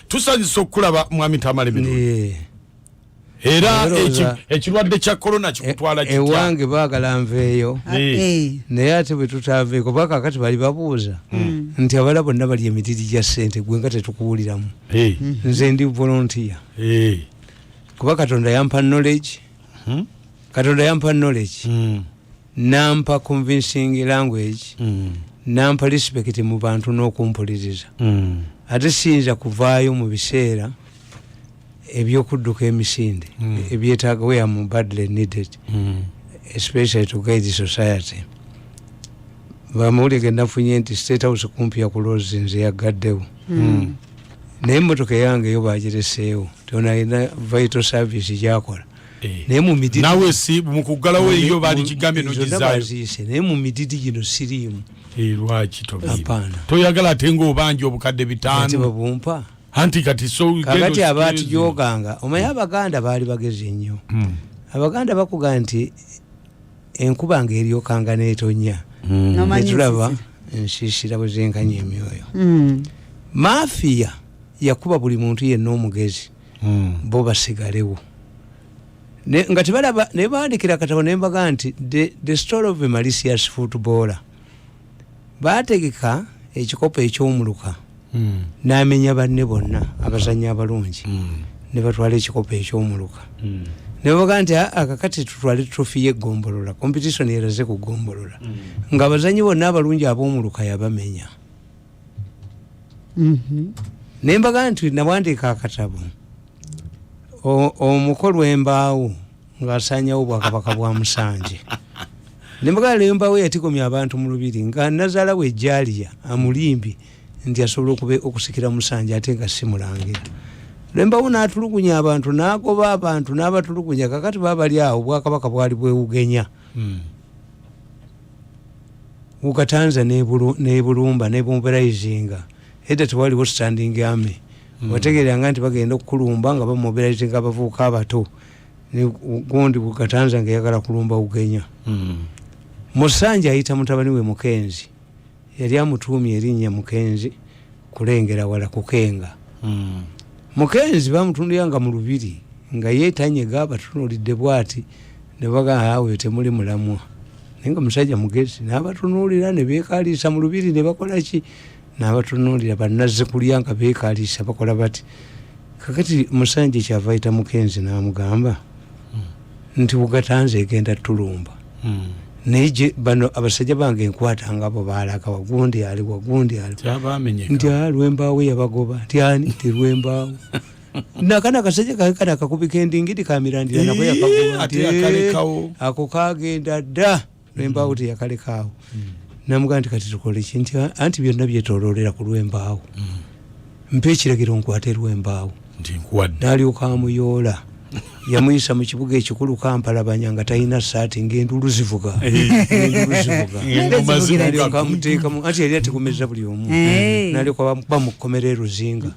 Tusanyusa okukulaba, Mwami Tamale Mirundi. Era ekirwadde kya korona kikutwala kitya? Ewange baagala nveeyo, naye ate bwe tutaaveeko, kakati bali babuuza nti abala bonna bali emitiri gya ssente, gwe nga tetukuwuliramu. Nze ndi volunteer, kuba Katonda yampa knowledge. Katonda yampa knowledge, nampa convincing language, nampa respect mu bantu n'okumpuliriza. Ate siyinza kuvaayo mu biseera ebyokudduka emisinde ebyetaaga where am badly needed, especially to guide society. Bamawulire ge nafunye nti State House kumpi yakulozi, nze yagaddewo, naye emotoka eyange yo bagireseewo, tonalina vital service gyakola. Naye mu mididi Nawe si mukuggalawo eyo bali kigambye zonna nogizaayo. Baziise, naye mu mididi gino siriimu. Lwaki tobiimu? Apaana. Toyagala ate ngaobanja obukadde Ate 500. Babumpa. Anti kati so Kakati abatujoganga, omanyi Abaganda baali bagezi nnyo. Abaganda bakuga nti enkuba ngaeryokanga netonya, Nomanyi netulaba ensiisira. Ensiisira bwe zenkanya emyoyo. Mafiya yakuba buli muntu yenna omugezi, bo basigalewo. Nga tebalaba. Naye bandikira akatabo nembaga nti the story of a malicious footballer. Bategeka ekikopo ekyomuluka, n'amenya banne bonna abazanyi abalungi, ne batwala ekikopo ekyomuluka, ne babaga nti, "Ah, akakati tutwale trophy y'eggombolola." Competition eraze ku ggombolola, ng'abazanyi bonna abalungi ab'omuluka yabamenya. Ne mbaga nti nawandiika akatabo, omukolo embaawo ng'asaanyawo bwakabaka bwa Musanje. Ne mbaga lwembaawo yatigomya abantu mu lubiri, nga nazaala we Ejaliya amulimbye nti asobola okusikira Musanje, ate nga si mulangira. Lwembawo n'atulugunya abantu, n'agoba abantu, n'abatulugunya. Kakati baba bali awo, obwakabaka bwali bwewugenya. Ugatanza nebulumba nebumobilizinga. Edda tewaliwo standing army. Wategeranga nti bagenda okukulumba nga bamobilizinga abavubuka abato. Gundi Bugatanza nga eyagala kulumba Ugenya. Musanja ayita mutabani we Mukenzi, yali amutuumye erinnya Mukenzi kulengera wala kukenga. Mukenzi bamutundira mu lubiri nga yetanyega, batunuulidde bwati ne bagamba, "Awe temuli mulamwa." Naye nga musajja mugezi, n'abatunuulira ne beekaliisa mu lubiri ne bakola ki, n'abatunuulira bannazze kulya nga beekaliisa bakola bati. Kakati Musanje kyava ayita Mukenzi n'amugamba nti, "Bugatanze egenda tulumba, naye bano abasajja bange enkwata nga bo baalaga wagundi ali wagundi ali." Kyabamenyeka. Nti, "Ah, Lwembaawo yabagoba." Nti, "Ani?" Nti, "Lwembaawo." Nakana akasajja kange kana akakubika endingidi kamirandira nako yakagoba. Ate Nti, yakalekawo. "Ako kagenda dda." Lwembaawo teyakalekaawo. Namugaa nti, "Kati tukole ki?" Nti, "Ah, anti byonna byetoloolera ku Lwembaawo, mpa ekiragiro nkwate Lwembaawo." Nti nkuwadde. N'alyoka amuyoola, yamuyisa mu kibuga ekikulu Kampalabanya nga talina saati, ngaendulu zivuga, ng'endulu zivuga. Engoma zivuga. N'alyoka amuteekamu, anti yali atekomeza buli omu. N'alyoka bamukomera eruzinga,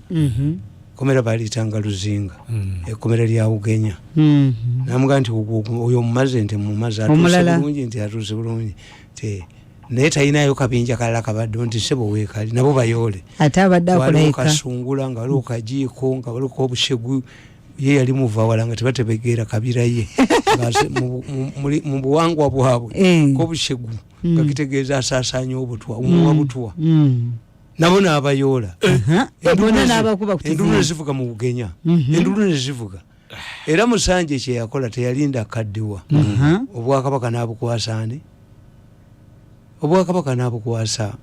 komera baliyitanga Luzinga, ekkomera lya Ugenya. Namugaa nti, "Oyo omumaze?" Nti, "Mumaze." "Atuuse Omulala? bulungi?" Nti, "Atuuse bulungi." Ti naye talinayo kabinja kalala kabadde? Nti, "Sebo, weekali nabo bayoole." Ate abadde akola Waliwo eka. Kasungula, nga waliwo Kajiiko, nga waliwo Obushegu, ye yali muvawala nga tebategeera kabira ye. Mu buwangwa bwabwe, Kobushegu nga kitegeeza asaasaanya obutwa, omuwa butwa. Nabo n'abayoola. Bonna n'abakuba ku Endulu kizinga. nezivuga mu Bugenya. Endulu nezivuga. Era Musanje kyeyakola, teyalinda kaddiwa. Obwakabaka n'abukwasa ani? Obwakabaka n'abukwasa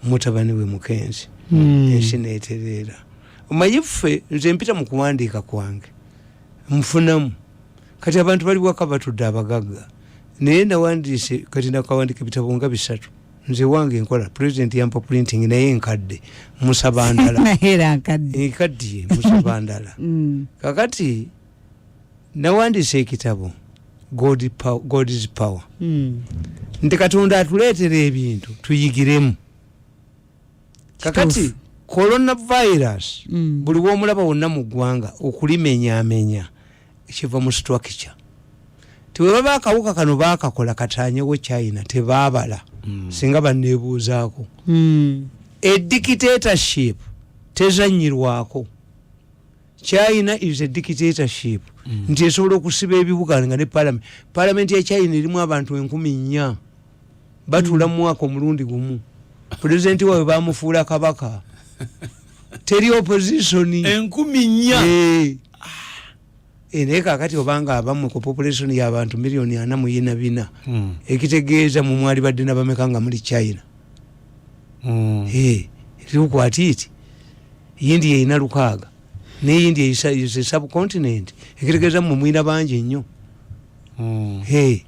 mutabani we Mukenzi. Ensi netereera. Omanyi ffe, nze mpita mu kuwandiika kwange nfunamu. Kati abantu bali waka batudde abagagga, naye nawandiise, kati nakawandika ebitabo nga bisatu. Nze wange nkola, President yampa printing, naye nkadde, musaba ndala. Naye era nkadde. Nkaddiye, musaba ndala. Kakati nawandiise ekitabo God's Power, nti Katonda atuleetera ebintu tuyigiremu. Kakati coronavirus, buli womulaba wonna mu ggwanga okulimenyaamenya kiva mu structure. Tiwebaba akawuka kano bakakola katanyewo China, tebaabala. Singa banebuuzaako, edictatorship tezanyirwako. China is a dictatorship nti esobola okusiba ebibuga nga ne parliament, parliament ya China erimu abantu 4000, batuula mu mwaka omulundi gumu. Pulezidenti waabwe bamufuula kabaka, teri opposition. 4000? Eh. Eh, naye kakati obanga abammwe ku population y'abantu miliyoni 44, ekitegeeza mu mwali badde nabameka nga muli China? Eh, tukwatiiti India erina 6, ne India is a subcontinent, ekitegeeza mwe mwina bangi nnyo. Hey,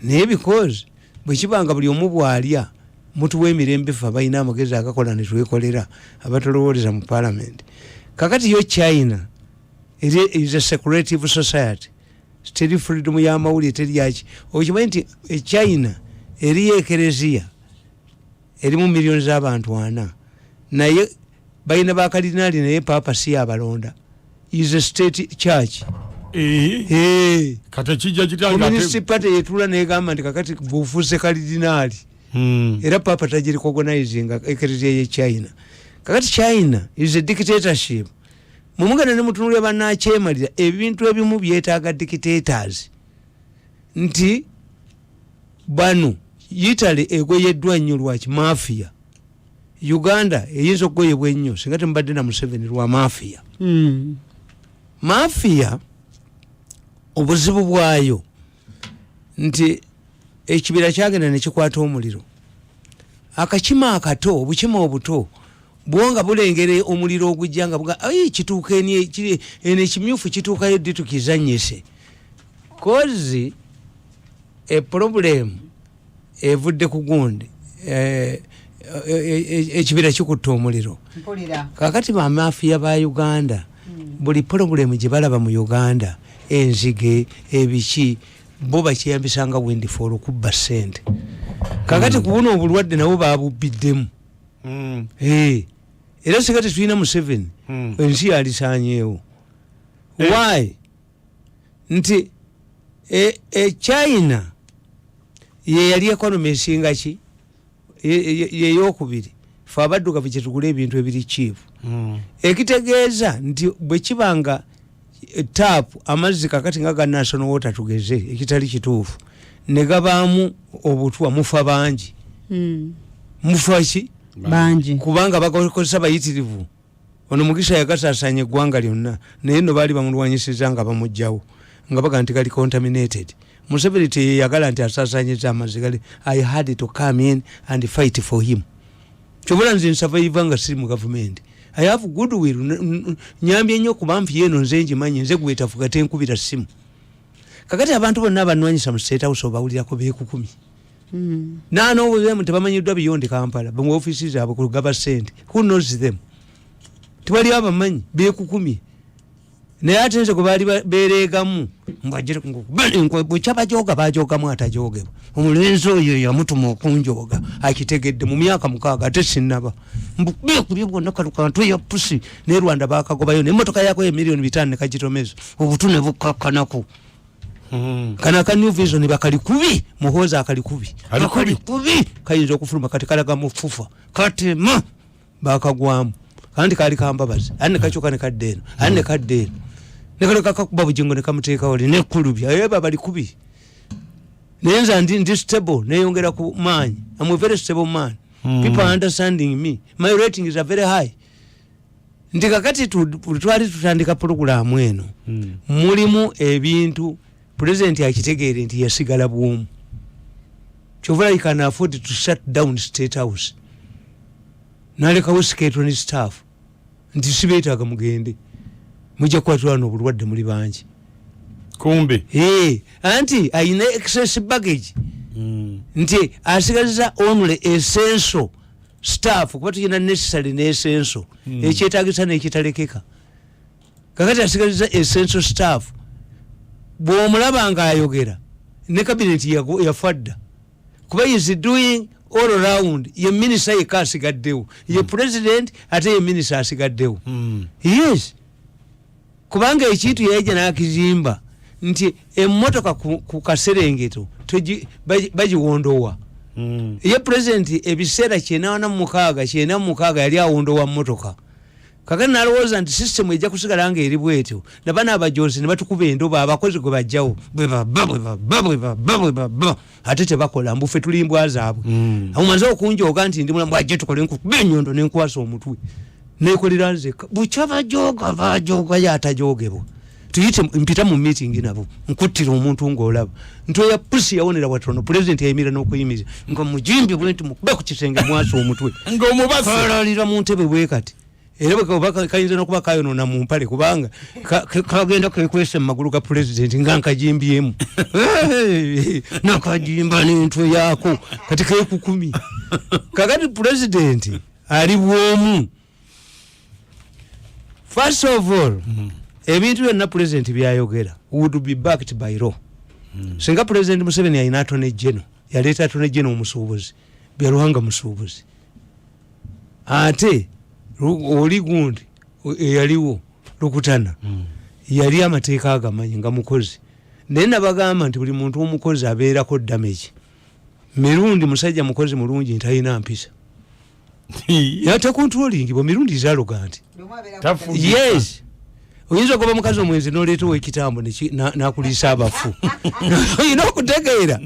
naye because bwekibanga buli omu bwalya, mutuwa emirembe, fe abalina amagezi agakola netwekolera, abatolowooleza mu parliament. Kakati yo China is a secretive society, teri freedom y'amawulire, teri yaki. Okimanyi nti e China eriyo ekereziya erimu miliyoni z'abantu 40, naye balina bakalinaali, naye paapa si yabalonda, is a state church. Eh, Hey. Kati ekijja kitya nga Communist Party yetula negamba nti kakati bufuuse kalidinaali. Era papa tagirecognizinga ekereziya ye China. Kakati China is a dictatorship. Mumugenda ne mutunulya banakyemalira, ebintu ebimu byetaaga dictators, nti bano Italy egoyeddwa nnyo lwaki? Mafia. Uganda eyinza okugoyebwa ennyo singa temubadde na Museveni lwa mafia. Mafia obuzibu bwayo nti ekibira kyagenda nekikwata omuliro, akakima akato, obukima obuto bwonga bulengere omuliro ogujja nga buga ai kituuka eni eno ekimyufu kituukayo ddi tukizanyise? Cause e problem evudde ku gundi, ekibira kikutta omuliro. Mpulira. Kakati bamafiya ba Uganda, buli problem gye balaba mu Uganda, enzige, ebiki, bo bakyeyambisanga windfall okubba sente. Kakati kubuno obulwadde nabo babubbiddemu. Eh, era singa tetulina Museveni, ensi yalisanyeewo. Eh. Why? Nti e China ye yali economy esinga ki yeyokubiri. Fe abaddugavu kyetugula ebintu ebiri cheap. Ekitegeeza nti bwe kiba nga taapu amazzi kakati nga ga National Water, tugeze ekitali kituufu, ne gabaamu obutwa, mufa bangi. Mufa ki? Bangi. Kubanga bagakozesa bayitirivu. Ono Mugisha yagasasanya eggwanga lyonna, naye nno baali bamulwanyisiza nga bamugjawo nga baga nti gali contaminated. Museveni teyeyagala nti asasanyiza amazzi gali. I had to come in and fight for him. Kyobula nze nsurviva nga siri mu gavumenti. I have goodwill. Nyambye nnyo kuba nfi eno nze ngimanyi, nze gwetafuga tenkubira simu. Kakati abantu bonna abanwanyisa mu State House obawulirako beekukumi. Nanobuzemu tebamanyiddwa beyond Kampala, mu ofisi zaabwe kugaba sente. Who knows them? Tewali abamanyi, bekukumye. Naye ate nze gwe baali bereegamu bwekyabajoga, bajogamu atajogebwa. Omulenzi oyo yamutuma okunjoga, akitegedde mu myaka 6 ate sinaba mbekubye bwonna kalukantu ya pusi ne Rwanda bakagobayo nemotoka yako ye miliyoni 500 nekagitomeza obutu ne bukakkanako. Kana aka New Vision bakali kubi, Muhoza akali kubi. Ali kubi. Akali kubi, kayinza okufuluma kati kalaga mufufa katema bakagwamu kandi kali kambabazi ani nekakyuka nekadda eno ani nekadda eno nekaleka kakuba Bugingo nekamuteekawo li nekulubya eba bali kubi. Naye nze ndi stable, neyongera ku maanyi. I'm a very stable man. People are understanding me, my ratings are very high. Nti kakati twali tutandika pulogulaamu eno, mulimu ebintu pulezidenti akitegeere nti yasigala bwomu. Kyova you can afford to shut down State House nalekawo skeleton staff nti sibeetaaga, mugende, mujja kukwatulana obulwadde, muli bangi. Kumbe. Eh, anti ayina excess baggage. Nti asigaziza only essential staff, kuba tulina necessary ne essential, ekyetagisa nekitalekeka. Kakati asigaziza essential staff. Bwomulaba nga ayogera ne cabinet yafa dda, kuba is doing all round. Ye minisita yekka asigaddewo, ye president ate ye minisita asigaddewo. Yes, kubanga ekintu yaija nakizimba nti emmotoka ku kaserengeto bagiwondowa. Ye president ebiseera 96, 96 yali awondowa mmotoka. Kakati nalowooza nti system ejja kusigala nga eri bwetyo, nabana abajozi ne batukuba endobo, abakozi gwe bajjawo bwe baba, bwe baba, bwe baba, bwe baba, ate tebakola, mbufe tuli mbwa zaabwe. Omaze okunjooga nti ndi mulamu, ajje tukole, nkukuba enyondo nenkwasa omutwe, nekolera nzekka. Bukya bajoga, bajoga yatajogebwa. Tuyite mpita mu meeting nabo, nkuttira omuntu ng'olaba nti oya pusi yawonera watono. Pulezidenti yayimira n'okuyimiriza nga mujimbi bwe nti mukube ku kisenge, mwasa omutwe. Ng'omubasi. Kalalira mu ntebe bwe kati, era bwe kayinza n'okuba kayonoona mu mpale, kubanga kagenda kekwese mu magulu ga pulezidenti nga nkajimbyemu, nakajimba n'entwe yaako, kati kekukumi. Kakati pulezidenti ali bwomu. First of all, ebintu byonna pulezidenti byayogera would be backed by law. Singa Pulezidenti Museveni alina attorney general, yaleeta attorney general omusuubuzi, Byaruhanga musuubuzi, ate oli gundi eyaliwo Rukutana yali amateeka agamanyi nga mukozi. Naye nabagamba nti buli muntu omukozi abeerako damage. Mirundi musajja mukozi mulungi, ntalina mpisa, yatacontrollingibwa. Mirundi is arrogant. Yes, oyinza okuba mukazi omwenzi noleeta owekitambo nakuliisa abafu. Oyina okutegeera.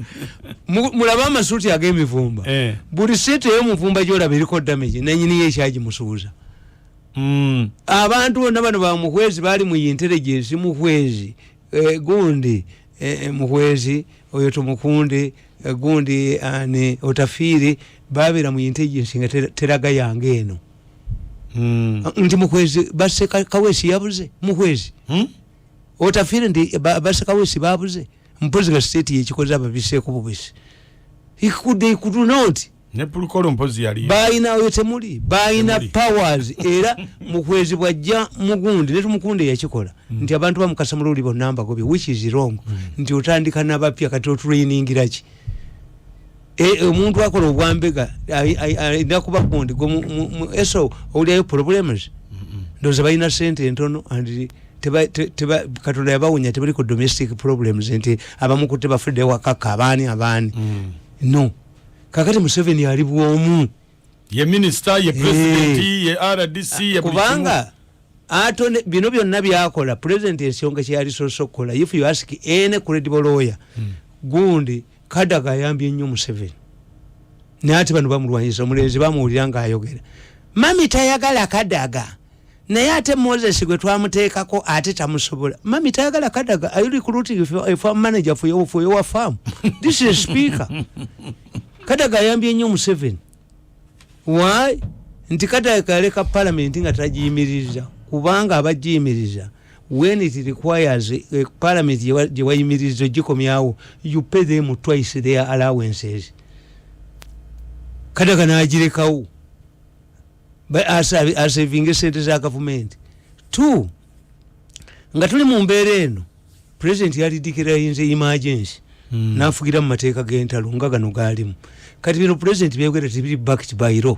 Mulabe amasuuti ag'emivumba. Buli seeti ey'omuvumba gyolaba eriko damage, nanyiniyo ekyagimusuuza. Abantu bonna bano bamuhwezi baali mu intelligence. Muhwezi, gundi, Muhwezi oyo Tumukunde, gundi ane Otafiire, babeera mu intelligence nga teraga yange eno. Nti Muhwezi basse Kaweesi, yabuze Muhwezi. Otafiire nti basse Kaweesi, babuze mpozi nga state yekikoze, ababiseeko bubisi. They could not. Ne Pulukolo mpozi yali. Balina oyo temuli, balina Temuli. powers. Era Muhwezi bwajja mugundi neTumukunde yakikola nti abantu bamukasa mululi bonna mbagobye, which is wrong. Nti otandika nabapya, kati otrainingira ki? Omuntu akola obwambega alina kuba gundi gwe eso owulirayo problems. Ndowooza balina sente entono and Katonda yabawonya, tebali ku domestic problems nti abamukutte bafudde wakaka abaani abaani. No, kakati Museveni ali bwomu. Ye minisita, ye president, ye RDC, ye buli Kubanga atone bino byonna byakola president, ensonga kyeyalisoose okukola, if you ask any credible lawyer, gundi Kadaga ayambye nnyo Museveni, naye ate bano bamulwanyisa. Omulenzi bamuwulira ngaayogera, "Mami tayagala Kadaga," naye ate Moses gwe twamuteekako ate tamusobola. Mami tayagala Kadaga. Are you recruiting a farm manager for your farm? This is a speaker. Kadaga ayambye nnyo Museveni. Why? Nti Kadaga aleka parliament nga tagiyimiriza, kubanga abagiyimiriza, when it requires parliament gye wayimiriza ogikomyawo, you pay them twice their allowances. Kadaga nagirekawo asavinga sente za gavumenti. Two, nga tuli mu mbeera eno, president yalideclarinze emergency. Nafugira mu mateeka g'entalo nga gano galimu. Kati bino president byayogera tebiri backed by law.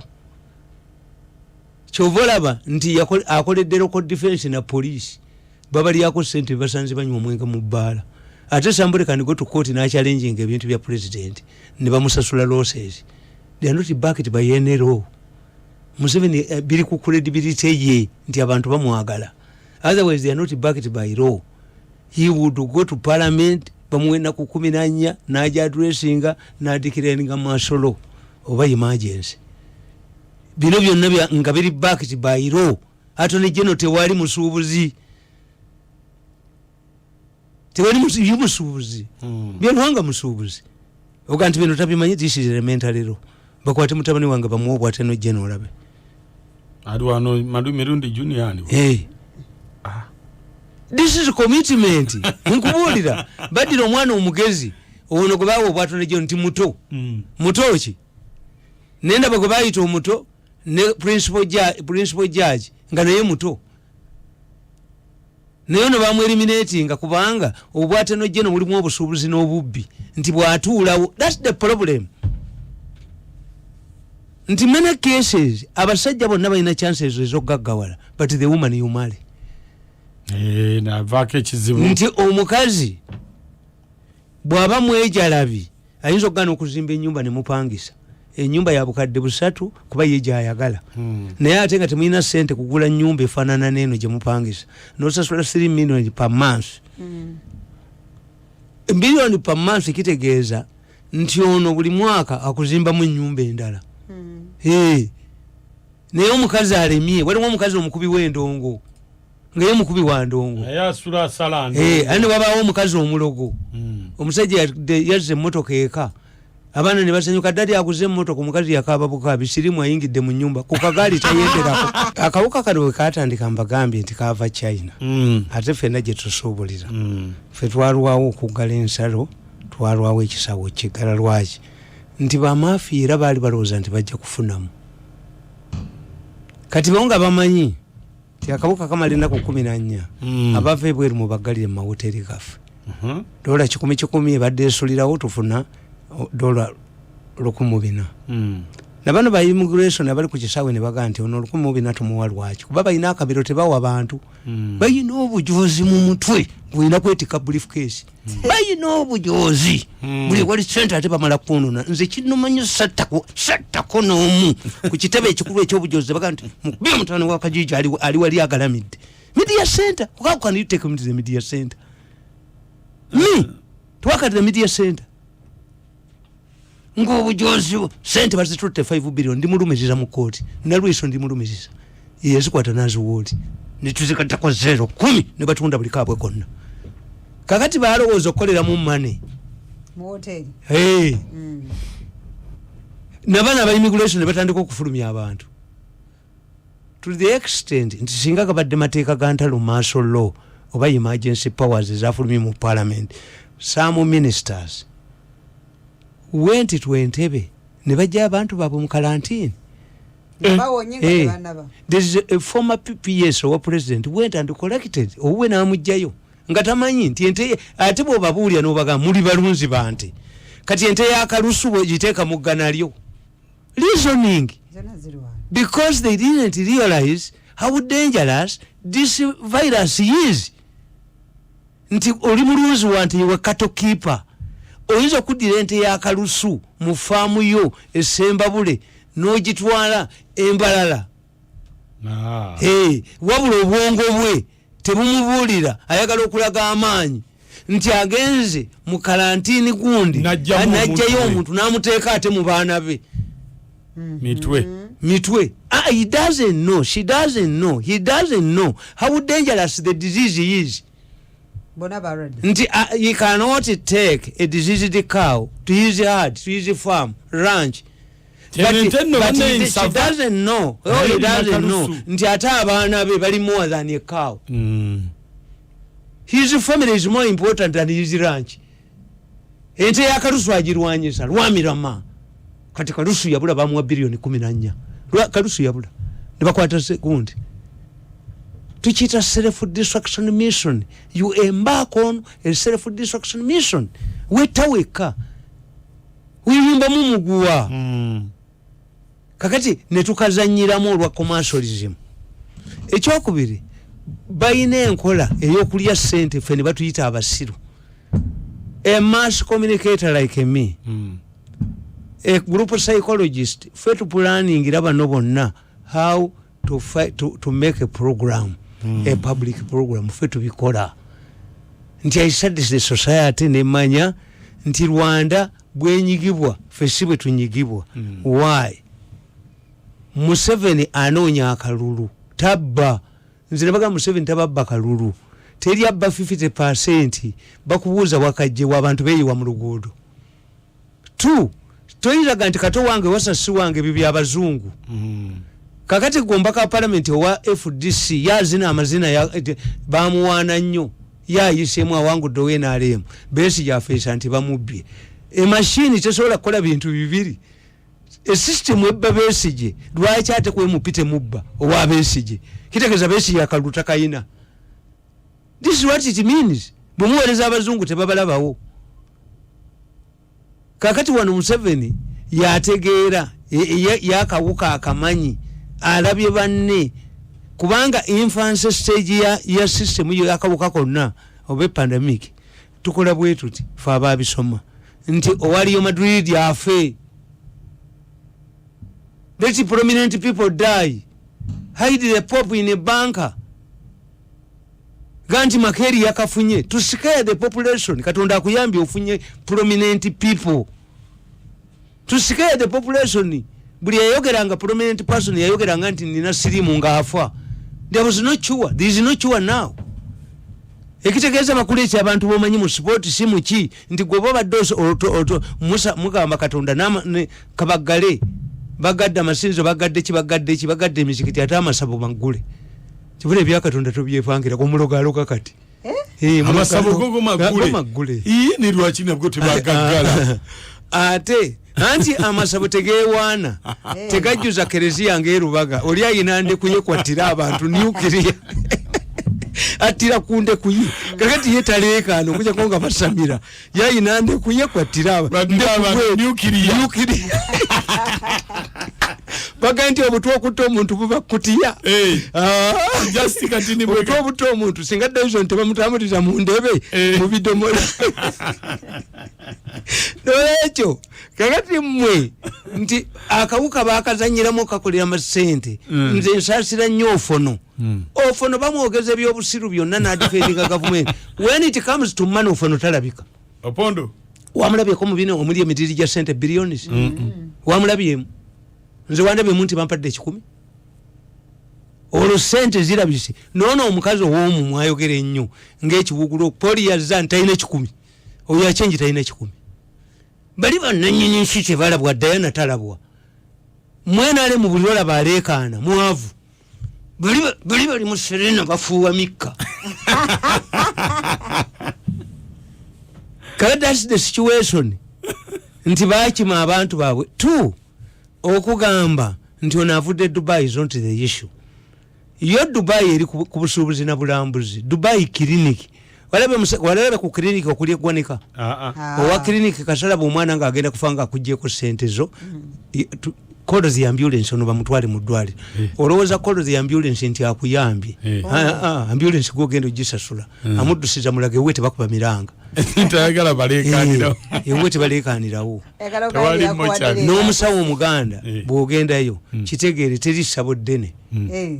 Kyova olaba nti akoledde local defense na police, babalyako sente, basanze banywa omwenge mu bbaala. Ate somebody can go to court nachallenginga ebintu bya president ne bamusasula losses. They are not backed by any law. Museveni, biri ku credibility ye nti abantu bamwagala, otherwise they are not backed by law. He would go to parliament, bamuwe enaku 14, naja addressinga, nadeclaringa martial law oba emergency. Bino byonna nga biri backed by law. Attorney general tewali musuubuzi, tewali ye musuubuzi. Byaruhanga musuubuzi, oga nti bino tabimanyi. This is elementary law. Bakwate mutabani wange bamuwe obwattorney general olabe. Ali wano Mirundi Junior ani? Hey. This is commitment. Nkubuulira, baddira omwana omugezi ono gwe bawa obwattorney general nti muto. Muto ki? Nendaba gwe bayita omuto ne principal judge nga naye muto, naye ono bamweliminatinga kubanga obwattorney general mulimu obusuubuzi n'obubbi nti bwatuulawo, thats the problem. Nti many cases abasajja bonna balina chances ezokugaggawala, but the woman you marry. Eh, navaako ekizibu. Nti omukazi bw'aba mwejalabi ayinza okugaana okuzimba enyumba nemupangisa. Enyumba ya 3000 kuba ye gyayagala, naye ate nga temulina sente kugula nyumba efaanana neeno gye mupangisa, nosasula 3 million per month. Billion per month kitegeeza nti ono buli mwaka akuzimbamu enyumba endala. Hey. Naye omukazi alemye. Waliwo omukazi omukubi w'endongo, nga ye mukubi wa ndongo. Naye asula asala. Eh, ate ne wabaawo omukazi omulogo. Omusajja yazza emmotoka eka, abaana ne basanyuka, "Daddy aguze emmotoka." Omukazi yakaaba bukaabi, sirimu ayingidde mu nyumba ku kagaali, tayenderako. Akawuka kano bwe katandika, mbagambye nti kaava China, ate ffenna gye tusuubulira. Ffe twalwawo okuggala ensalo, twalwawo ekisawo kiggala. Lwaki? Nti bamafiya era baali balowooza nti bajja kufunamu. Kati bo nga bamanyi ti akawuka kamala ennaku 14, abava ebweru mubaggalire mu mawoteri gaffe. Dola kikumi kikumi ebadde esulirawo, tufuna dola 1400. Nabano ba immigration abali ku kisaawe ne bagaa nti ono 1400 tumuwa lwaki? Kuba balina akabiro, tebawa bantu. Balina obujozi mu mutwe, olina kwetika briefcase. Balina obujozi buli wali sente, ate bamala kunona. Nze kinumanyi sattako sattako n'omu ku kitebe ekikulu ekyobujozi. Bagaa nti mukubye omutano wa Kajiji ali wali agalamidde media center. How can you take him to the media center? Me to work at the media center, ngaobujozi sente bazitutte 5 billion. Ndimulumiriza mu kooti, nalwiso ndimulumiriza, yezikwata naziwooli netuzikatako zero kumi nebatunda buli kaabwe konna. Kakati balowooza okukoleramu money. Mu hoteri. Hey. Nabaana aba immigration ne batandika okufulumya abantu to the extent nti singa gabadde mateeka ga ntalo, martial law oba emergency powers ezafulumye mu parliament, some ministers went to Entebbe ne bajja abantu baabwe mu karantini. Bawonye nga tebanaba. There is a former PPS owa president went and collected owuwe n'amugjayo nga tamanyi nti ente. Ate bw'obabuulira n'obagamba muli balunzi bante, kati ente y'akalusu bwegiteeka mu ggana lyo, reasoning, Zonna zirwana. because they didn't realize how dangerous this virus is, nti oli mulunzi wa nti iwe cattle keeper, oyinza okuddira ente y'akalusu mu faamu yo esembabule n'ogitwala embalala. Hey, wabula obwongo bwe tebumubuulira, ayagala okulaga amaanyi nti agenze mu kalantini gundi, N'aggyamu n'aggyayo omuntu we. omuntu n'amuteeka ate mu baana be. Mitwe. Mitwe. Ah, he doesn't know, she doesn't know, he doesn't know how dangerous the disease is. Bonna balwadde. Nti he cannot take a diseased cow to his herd, to his farm, ranch. Ente nno But banne she nsava. doesn't know, oh, he doesn't know Nakalusu. nti ate abaana be bali more than a cow. His family is more important than his ranch. Ente yakalusu agirwanyisa lwamirama. Kati kalusu yabula, bamuwa biliyoni 14. Kalusu yabula nebakwata gundi, tukiyita self destruction mission. You embark on a self destruction mission, wetta wekka, wiyimbamu muguwa. Kakati netukazanyiramu olwa commercialism. Ekyokubiri, balina enkola ey'okulya sente, ffe ne batuyita abasiru. A mass communicator like me, a group psychologist, fe tupulaningira bano bonna how to, fight, to make a program, a public program. Fe tubikola nti I studied the society, nemanya nti Rwanda bwenyigibwa, fe si bwe tunyigibwa. Why? Museveni anoonya akalulu, tabba. Nze nebaga Museveni tababba kalulu, teri abba 50. Bakubuuza wakajjewa, abantu beeyiwa mu luguudo. T toyinzaga nti kato wange wasasi wange, ebyo byabazungu. Kakati gombaka wa palamenti owa FDC yazina amazina bamuwaana nnyo, yayiseemu awangudde owa NRM. Besigye afeesa nti bamubbye. Emashini tesobola kukola bintu bibiri. Esystem ebba Besigye, lwaki ate ku MP temubba owa Besigye? Kitegeeza Besigye akalulu takayina. This is what it means. Bwemuweereza abazungu tebabalabawo. Kakati wano Museveni yategeera yakawuka akamanyi, alabye banne, kubanga infancy stage ya system yo yakawuka konna oba epandemic, tukola bwe tuti fe ababisoma nti owaliyo Madrid afe. Let prominent people die. Hide the pope in a bunker. Ganti Makeri yakafunye to scare the population. Katonda akuyambye ofunye prominent people to scare the population. Buli yayogeranga, prominent person yayogeranga nti nina sirimu ngaafa. There was no cure, there is no cure now. Ekitegeeza bakuleeta abantu bomanyi mu sport, si muki nti gwe babadde mugamba Katonda kabaggale, bagadde amasinzo, bagadde ki, bagadde ki, bagadde emizikiti, ate amasabo maggule. Kibula ebyakatonda tobyepangira, omulogaloga kati. Eh? Amasabo gogo maggule. Maggule. Iye, ni lwaki nabwo tebagaggala? Ate anti amasabo tegewaana, tegajjuza kereziya ngaerubaga. Oli ayina ndekuye kwattira abantu, nuclear attira ku ndekuye. Kakati ye taleekaana okujjako nga basamira, yayina ndekuye kwattira. Battira abantu, nuclear. Nuclear. Baga nti obutwa okutta omuntu buba kutiya. Eh. Just kati ni obutwa obutta omuntu, singa Dyson tebamutambulira mu ndebe mu bidomola. Nolwekyo kakati mmwe nti akawuka bakazanyiramu kakolera masente. Nze nsaasira nnyo Ofono. Ofono bamwogeza ebyobusiru byonna nadefendinga gavumenti. When it comes to money, Ofono talabika. Opondo. Wamulabyeko mu bino omuli emitiri gya sente billions? Wamulabyemu? Nze wandabyemu nti bampadde 100, olwo sente zirabise. Noono omukazi ow'omu mwayogera ennyo ng'ekiwugulo poli yazza nti talina 100, oyo akyengi talina 100. Bali bannanyini nsi tebalabwa. Dayana talabwa. Mwenale mu buli olaba aleekaana mwavu. Bali bali mu Serena bafuuwa mikka. Kale that's the situation nti bakima abantu baabwe. Two, okugamba nti ono avudde Dubai is not the issue. Yo Dubai eri ku busuubuzi na bulambuzi. Dubai clinic, walabe ku clinic okuli eggwanika. Ah, ah. Ah. Owa clinic kasalaba omwana ng'agenda kufa nga akugyeko sente zo. Call the ambulance, ono bamutwale mu ddwaliro. Olowooza call the ambulance nti akuyambye? Ah, ah, ambulance gwogenda ogisasula. Amuddusiza mulage ewe tebakuba miranga. Tayagala baleekaanirawo. Ewe tebaleekaanirawo. Ayagala Tewali okugamba mochari. yakuwadde. N'omusawo omuganda bw'ogendayo, kitegeere teri ssabo ddene.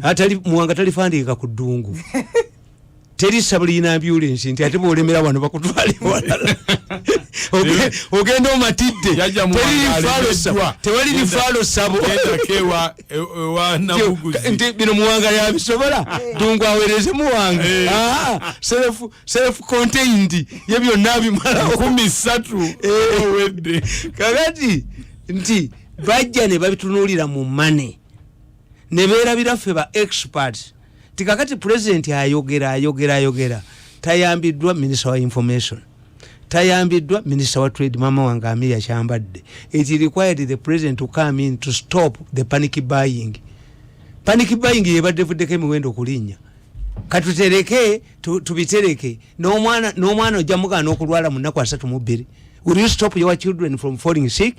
Atali Muwanga talifandiika ku ddungu. Teri ssabo liyina ambulance nti ate bwolemera wano bakutwale walala. Ogenda omatidde. Yajja Teri Muwanga rifaalo ssabo. alemeddwa. Tewali rifaalo ssabo. Gendako ewa Nabuguzi. Nti bino Muwanga yabisobola, Ddungu aweereze Muwanga. Ah, self contained, ye byonna abimalawo. 30,000 owedde. Kakati nti bajja ne babitunuulira mu money ne beerabira ffe ba experts. Ti kakati president ayogera, ayogera, ayogera, tayambiddwa minister wa information, tayambiddwa minister wa trade, mama wange Amelia Kyambadde. It required the president to come in to stop the panic buying. Panic buying yebadde evuddeko emiwendo okulinnya. Katutereke, tubitereke. N'omwana ojja mugaana okulwala mu nnaku 32. Will you stop your children from falling sick?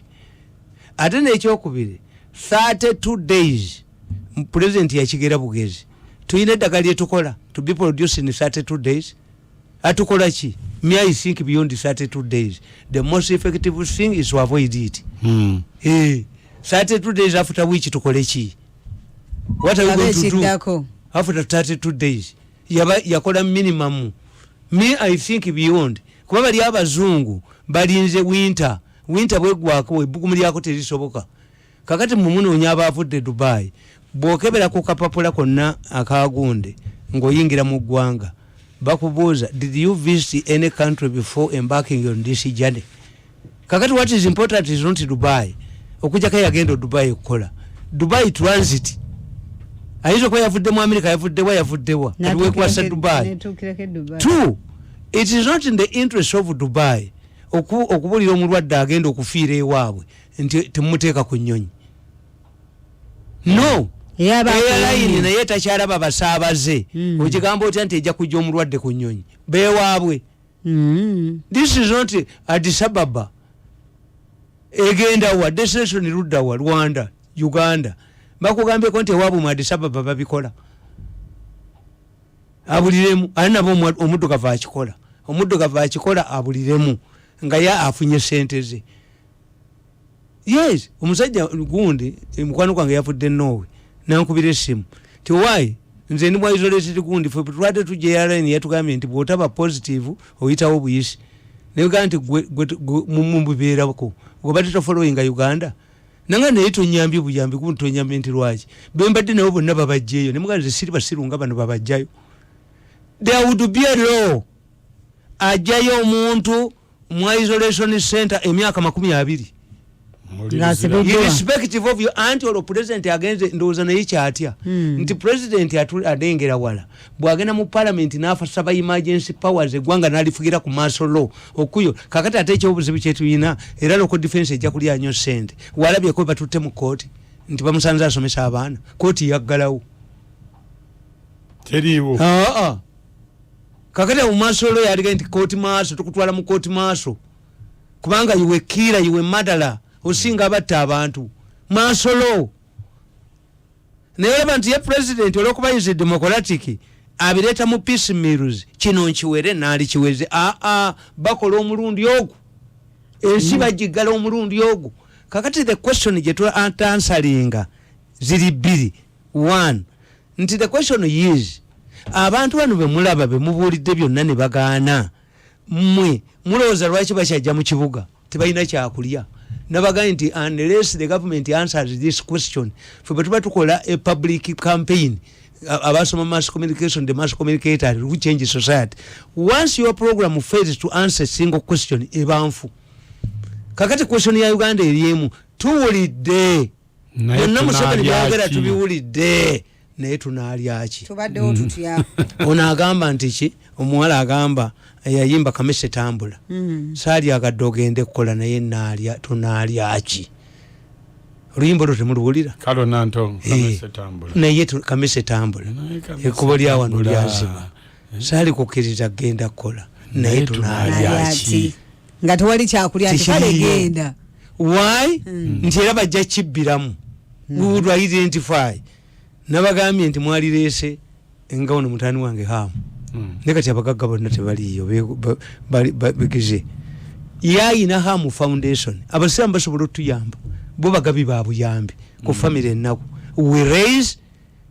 Ate nekyokubiri, 32 days president yakigera bugezi. Tuyina eddagala lyetukola to be produced in 32 days. Atukola ki? Me, I think beyond 32 days the most effective thing is to avoid it. 32 days after which tukole ki? What are we Abe going to do ekiddako. after 32 days? Yaba yakola minimum. Me, I think beyond, kuba bali abazungu balinze winter. Winter bwegwako ebbugumu lyako terisoboka. Kakati mumunoonya abaavudde Dubai, bwokebera ku kapapula konna akagunde ng'oyingira mu ggwanga, bakubuuza, "Did you visit any country before embarking on this journey?" Kakati what is important is not Dubai. Okujjako yagenda Dubai okukola Dubai transit, ayinza okuba yavudde mu America, yavuddewa, yavuddewa, kati wekwasa Dubai. Netuukirako e Dubai. Two, it is not in the interest of Dubai okubulira omulwadde agenda okufiira ewaabwe nti temumuteeka ku nnyonyi. No. Ye aba airline akuumye. naye takyalaba basaabaze. Okigamba otya nti ejja kujja omulwadde ku nnyonyi bewaabwe? This is not Addis Ababa. Egenda wa destination? Ludda wa? Rwanda, Uganda. Bakugambyeko nti ewaabwe mu Addis Ababa babikola? Abuliremu ali nabo. Omuddugavu akikola, omuddugavu akikola abuliremu nga ye afunye sente ze. Yes, omusajja gundi, mukwano gwange yavudde Norway, nankubira essimu ti why nze ndi mwa isolated gundi. Fe tulwadde tujja, airline yatugambye nti bwotaba positive oyitawo buyisi. Negamba nti gwe mubibeerako gwe tofollowinga Uganda nanga, naye tonyambye buyambi gundi, tonyambye nti lwaki bembadde nabo bonna babajjeeyo. Nemugaa nze siri basiru nga bano babajjayo. There would be a law ajjayo omuntu mu isolation center emyaka 20. Ng'asibiddwa. Irrespective of your anti, olwo president agenze, ndowooza naye kyatya nti president alengera wala. Bwagenda mu parliament n'asaba emergency powers, eggwanga n'alifugira ku martial law okuyo. Kakati ate ekyobuzibu kyetulina, era local defense ejja kulya nnyo sente. Walabyeko batutte mu kooti nti bamusanze asomesa abaana, kooti yaggalawo. Teriiwo. Aa, kakati awo martial law yaliga nti kooti maaso, tukutwala mu kooti maaso kubanga iwe kiira, iwe madala osinga abatta abantu, martial law. Naye olaba nti ye president olwokuba is democratic abireeta mu peace meals. Kino nkiwere naali kiweze. Aa, bakola omulundi ogwo, ensi bagigala omulundi ogwo. Kakati the question gye twansweringa ziri bbiri. One, nti the question is, abantu bano bemulaba bemubuulidde byonna ne bagaana, mmwe mulowooza lwaki bakyajja mu kibuga? Tebalina kyakulya. Nabagambye nti unless the government answers this question, fe bwe tuba tukola a public campaign, abasoma mass communication, the mass communicator who change society, once your program fails to answer a single question, eba nfu. Kakati question ya Uganda eri emu: tuwulidde Naye byonna Museveni tunaalya byogera, ki? Tubiwulidde, naye tunaalyaki? Tubaddewo tutya? Ono agamba nti ki, omuwala agamba yayimba kamese tambula. Saalyagadde ogende kukola, naye naalya, tunaalyaki? Oluyimba olwo temuluwulira? Kalo nanto. Eh, Kamese tambula. Naye kamese tambula. Naye kamese Ekkubo lya wano tambula. lyaziba, saali kukkiriza kgenda kukola, naye Naye tunaalyaki? Ki nga tewali kyakulya nti kale Tekiriiyo. genda. Why? Nti era bajja kibbiramu. We would identify. Nabagambye nti mwalireese nga ono mutani wange Hamu. Naye kati abagagga bonna tebaliiyo, begize yayina Hamu Foundation. Abasiraamu basobola otuyamba, bo bagabi ba buyambi ku family ennaku. We raise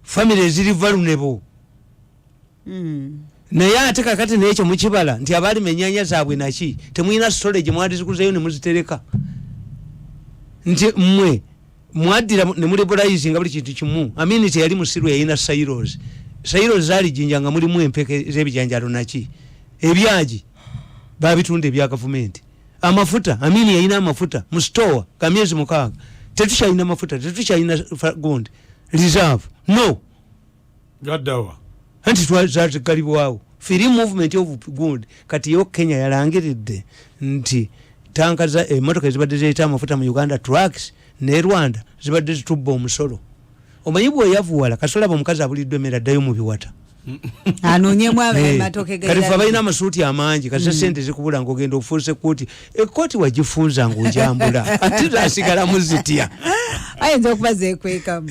family eziri vulnerable. Naye ate kakati nekyo mukibala nti abalima enyanya zaabwe naki, temulina storage, mwalizikuzeyo nemuzitereka nti mmwe mwaddira nemuliberalizinga buli kintu kimu. Amini teyali musiru, yalina silos. Silos zaali Jinja nga mulimu empeke z'ebijanjalo naki, ebyagi babitunda ebya gavumenti. Amafuta, Amini yalina amafuta mu store ga myezi 6. Tetukyalina mafuta, tetukyalina gundi reserve, no. Gaddawa? Anti twazigalibwawo, free movement of good. Kati yo Kenya yalangiridde nti tanka za emotoka ezibadde ziyita amafuta mu Uganda, trucks, ne Rwanda zibadde zitubba omusolo. Omanyi bweyavuwala kasolaba omukazi abuliddwa emmere addayo mu biwata. Anoonyemu Eh, amatooke. Kati fe abalina amasuuti amangi, kati sente zikubula ngaogenda ofuuse kooti, ekooti wagifunza ngaojambula, ate zasigalamu zitya? Ayinza okuba zekwekamu.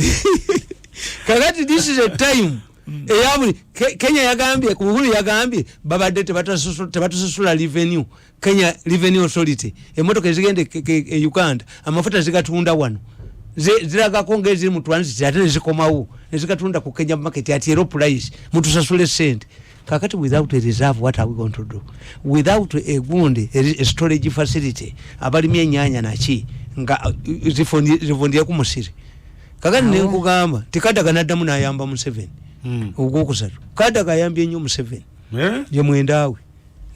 Kakati this is a time eyabuli Kenya yagambye, Uhuru yagambye babadde tebatusasula revenue. Kenya Revenue Authority, emotoka ezigenda e Uganda amafuta zigatunda wano, ziragako ngaeziri mu transit, ate nezikomawo nezigatunda ku Kenya market ati ero price, mutusasule sente. Kakati without a reserve, what are we going to do without a gundi, a storage facility? Abalimi enyanya naki nga zivundire ku musiri. Kakati nenkugamba tikadaga naddamu nayamba Museveni. Ogwokusatu, Kadaga ayambye nnyo Museveni. Eh? Ye mwendawe,